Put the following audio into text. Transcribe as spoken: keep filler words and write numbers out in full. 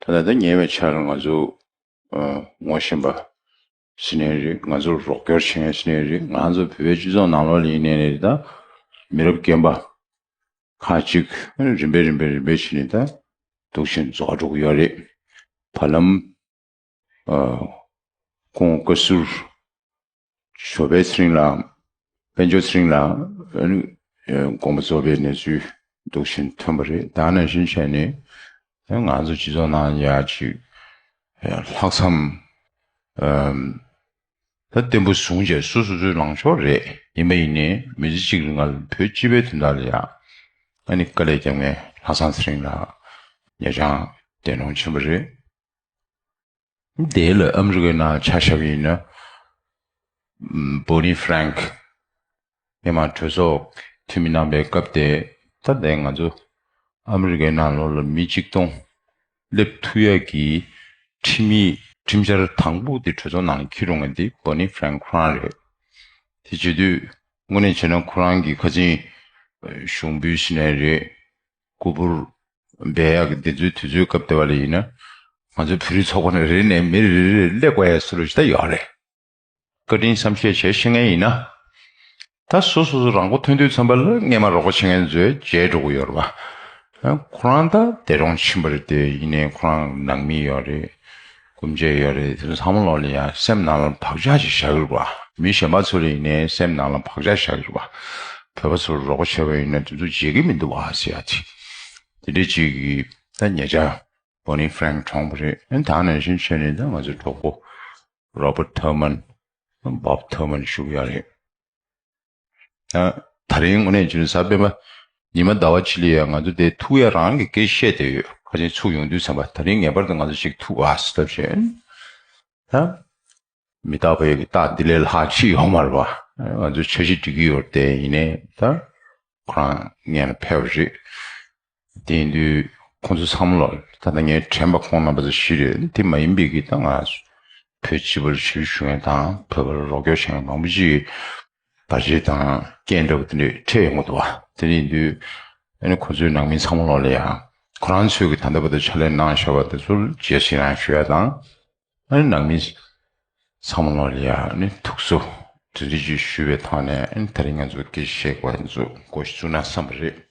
ད་ལྟ་ད་ཉེ་བའི་ཆར་ང་ཚོ་ཨ་ངོ་ཤེས་པ་ཟེར་ནའི་རེད། ང་ཚོར་རོགས་སྐྱོར་བྱེད་མཁན་ཟེར་ནའི་རེད། ང་ཚོ་བོད་པའི་སྤྱི་ཚོགས་ནང་ལོགས་ལ་ཡིན་ནའི་རེད། ད་མི་རབས་རྒན་པ་ཁག་ཅིག་རིམ་པས་རིམ་པས་རིམ་པས་བྱས་ནས་ད་འདུག་བཞིན་རྫོགས་འགྲོ་གི་ཡོད་རེད། བར་ལམ་ཨ་ཁོང་བཀའ་ཟུར་ཞོགས་པའི་ཚེ་རིང་ལགས། དཔལ་འབྱོར་ཚེ་རིང་ལགས་ཨ་ནི་ཨ་དགོངས་པ་རྫོགས་པའི་གནས་ཚུལ་འདུག་བཞིན་ཐོན་པ་རེད། ད་ནང་བཞིན་བྱས་ནས་ཨ་ང་ཚོ་སྤྱི་ཚོགས་ནང་ཡ་ཅིག་ཨ་ལྷག་བསམ་ཨ་ད་བརྟན་པོ་བཟུང་བྱས་སོ་སོ་སོའི་ལངས་ཕྱོགས་རེད། ཡིན་པ་ཡིན་ནའི་མི་ཚེ་གཅིག་རིང་ལ་བོད་སྤྱི་པའི་དོན་དག་ལ་ཡ་ཨ་ནི་དཀའ་ལས་རྒྱབ་མཁན་ལྷག་བསམ་ཚེ་རིང་ལགས་ཉེ་ཆར་འདས་གྲོངས་ཕྱིན་པ་རེད། དེ་ལ་ཨ་མི་རི་ཀའི་ནང་ཆ་བཞག་པ་ཡིན་ན། ཨམ་Bonnie Frank སྔོན་མ་གྲོས་ཚོགས་འཐུས་མི་གནང་པའི་སྐབས་དེ། ད་ལྟའི་ང་ཚོ་ཨ་མི་རི་ཀའི་ནང་ལོགས་ལ་མི་གཅིག་སྟོང་སླེབས་ཐུབ་ཡ་གི་ཁྲིམས་ཡིག་ཁྲིམས་འཆར་དང་པོ་དེ་གྲོས་ཚོགས་ནང་ལ་འཁྱེར་ཡོང་མཁན་དེ་Bonnie Frank ཁོ་རང་རེད། དེ་བྱེད་དུས་དངོས་གནས་བྱས་ན་ཁོ་རང་གི་ཁ་སང་ཨ་ཞུགས་འབུལ་ཟེར་ནའི་རེད། སྐུ་འབུལ་འབུལ་ཡག་གི་འདི་ཚོའི་དུས་ཚོད་སྐབས་དེ་བ་ལ་ཡིན་ན། ང་ཚོའི་བོད་རིགས་ཚོགས་པ་ནས་རེ་རེ་ནས་མི་རེ་རེ་རེ་སླེབས་དགོས་ཡ་སྲོལ་ཞིག་ད་ཡོད་རེད། བཀའ་དྲིན་བསམ་ཤེས་བྱས་ཤེས་མཁན་ཡིན་ན། ད་སོ་སོ་སོ་རང་མགོ་ཐོན་དུས་ཙམ་པ་ལ་སྔས་མ་རོགས་པ་བྱེད་མཁན་ཚོས་བརྗེད་འགྲོ་གི་ཡོད་རེད་པ། ཁོ་རང་ད་འདས་གྲོངས་ཕྱིན་པ་རེད་དེ། ཡིན་ནའི་ཁོ་རང་ནང་མི་ཡོད་རེད། སྐུ་མཆེད་ཡོད་རེད། དེ་ཚོ་ཚང་མ་ལོག་ལ་ཡ་སེམས་ནང་ལ་བག་ཆགས་ཤིག་བཞག་གི་རེད་པ། མི་གཞན་པ་ཚོ་ལ་ཡིན་ནའི་སེམས་ནང་ལ་བག་ཆགས་བཞག་གི་རེད་པ། བོད་པ་ཚོར་རོགས་པ་བྱས་པ་ཡིན་ན་དེ་ཚོ་བརྗེད་ཀྱི་མི་འདུག་བ་ཟེར་ཡ་དེ། དེ་འདྲ་ཅིག་གིས་ད་ཉེ་ཆར་Bonnie Frank གྲོངས་པ་རེད། ཨ་ནི་ད་ནང་བཞིན་བྱས་ནས་ད་ང་ཚོའི་གྲོགས་པོ་Robert Thurman Bob Thurman བཞུགས་ཡོད་རེད། ད་ད་རིང་དངོས་གནས་བྱས་ན་གཟའ་སྤེན་པ་ཉི་མ་ཟླ་བ་གཅིག་ལ་ཡ་ང་ཚོ་དེ་ཐུག་ཡ་རང་གི་སྐད་བཤད་བསྡད་ཡོད། ཁ་ཆེ་ཚུགས་ཡོང་དུས་ཙམ་པ། ད་རིང་ངེས་པར་དུ་ང་ཚོ་ཅིག་ཐུག་ཨ་སི་ཐབས་བྱས། ད་མི་རྟག་པའི་རྟགས་འདི་ལས་ལྷག་ཅིག་ཡོད་མ་རེད་པ། ང་ཚོ་འཆར་གཞི་སྒྲིག་གི་ཡོད་རེད་དེ། ཡིན་ནའི་ད་ཁོ་རང་སྔོན་ལ་ཕེབས་པ་རེད། དེ་ཡིན་དུས་ཁོང་ཚོ་ཚང་མ་ལ་ད་ལྟ་ངས་དྲན་པ་ཁོང་རྣམ་པ་ཚོ་བཞི་རེད། དེ་མ་ཡིན་པའི་གི་ད་ང་བོད་སྤྱི་པར་ཞབས་ཞུ་མཁན་དང་བོད་པར་རོགས་སྐྱོར་བྱེད་མཁན་མང་པོ་ཅིག་བར་ཆད་དང་རྐྱེན་འདྲ་བོ་དེ་འདྲ་འཕྲད་ཡོང་གི་འདུག་བ། དེ་ཡིན་དུས་ཨ་ནི་ཁོ་ཚོའི་ནང་མི་ཚང་མ་ལོག་ལ་ཡང་ཁོ་རང་ཚོས་ཀྱི་ད་ལྟ་བར་དུ་ཕྱག་ལས་གནང་བཞག་པ་དེ་ཚོར་རྗེས་སུ་ཡི་རང་ཞུ་ཡ་དང་། ཨ་ནི་ནང་མི་ཚང་མ་ལོག་ལ་ཡང་ཨ་ནི་ཐུགས་གསོ་དེ་འདྲ་ཅིག་ཞུ་བའི་ཐོག་ནས། ཨ་ནི་ད་རིང་ང་ཚོ་སྐད་ཆ་བཤད་དགོས་པ་དེ་ཚོ་འགོ་ཞིག་བཙུགས་ན་བསམ་པ་རེད།